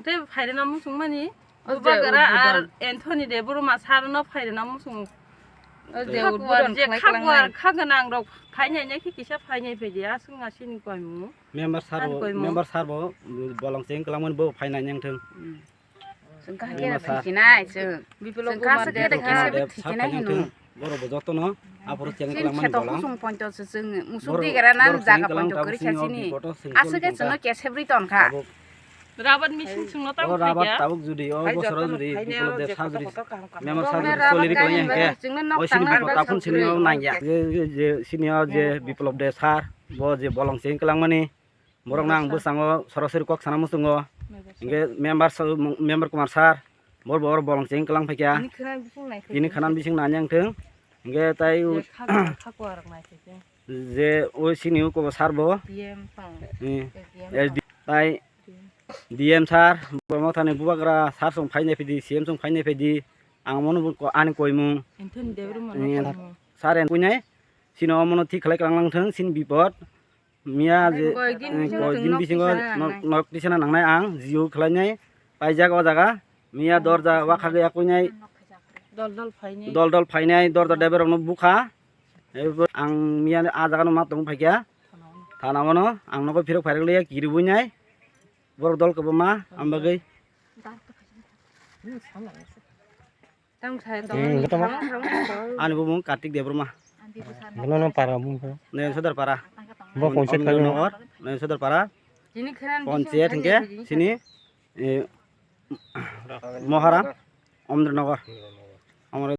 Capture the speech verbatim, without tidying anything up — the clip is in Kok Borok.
Tei phairina muchung mani. O je Bubagra ar udbodon. Anthony de Burma sar no phairina muchung. O je Khakuar udbodon je khlai khakuar khlai nai. Kha gwnang rok phainai nai khe kisa phainai phai di aswk na sini koimu. Member sar An bo, koimu. Member sar bo bolong cheng kwlangmani bo phainai nang thung. Hmm. Chwng kha Member khe sar. Thikhinai chwng. Biplab Chwng kha Kumar se khe Dev, khe Biplab Kumar Dev sar thikhinai phainai hino. Thung. Borok bo jotono aphuru cheng Chini kwlangmani kheto bolang. Kusung pointo se chwng musuk Borok, digra nan borok cheng jaga kwlang pointo tabuk kwrwi sini o kha chini. Bipoto chwng Aswk khe chwng chwngno tongkha. Kesebri tongkha. Tabuk Rabat mising chwngno tabuk o rabat khaikha. Tabuk judi o Hai bosoro jotono judi phainai Biplab o Dev je sar kotor judi kotor kaham kaham. Member sar Bokni judi rabat soli khainai kaya hwnkhe. Chwngno nok Oisini tangna bipoto aphun sini o nangya. Je, je, je, sini o je Biplab Dev sar bo je bolong cheng kwlangmani. Borok nang bwskango sorasori kok sana muchungo. Hingke member sa-, member Kumar sir, bor bor bolong cheng kelang phaikya. Tini khana bising nai Tini khana bising nai yang thung. Hingke tai u-, khaku arok nai khe. Je o sini u kobo sir bo. D M tong. Eh, D M S D tong. Tai D M sir, bo mothani bubagra sir song phainai phidi, C M song phainai phidi. Ang mono ani koimung. Anthony Debbarma no koimung. Sir en kuinai. Sino mono thik khlai kelang lang thung, sin bipot. Miya je, Koyekdin eh, bisingo koyekdin nok bisingo tisana nok, nangnai. Nok tisana nangnai ang, jio khlainai, paijak o jaga, miya dorja wakha gaya kuinai, Dol dol phainai. Dol dol phainai, dorja deber rokno bukha. Ebo ang miya a jaga no ma tong phaikya. Thana ono ang nogo phirok phairok liya kiri buinai. Borok dol kwbangma, ang bagwi. Tang sa Hmm, tong. Betul, Mak. Ani bumung Kartik Debbarma. Betul, no, para bumung. Noyang Sodar para. Bo Om-, konsep Omdra kali. Nogor, Noyang Sodar para. Tini khana Panchayat bising hingke nai sini, eh, Moharam, Omdra Nogor. Amar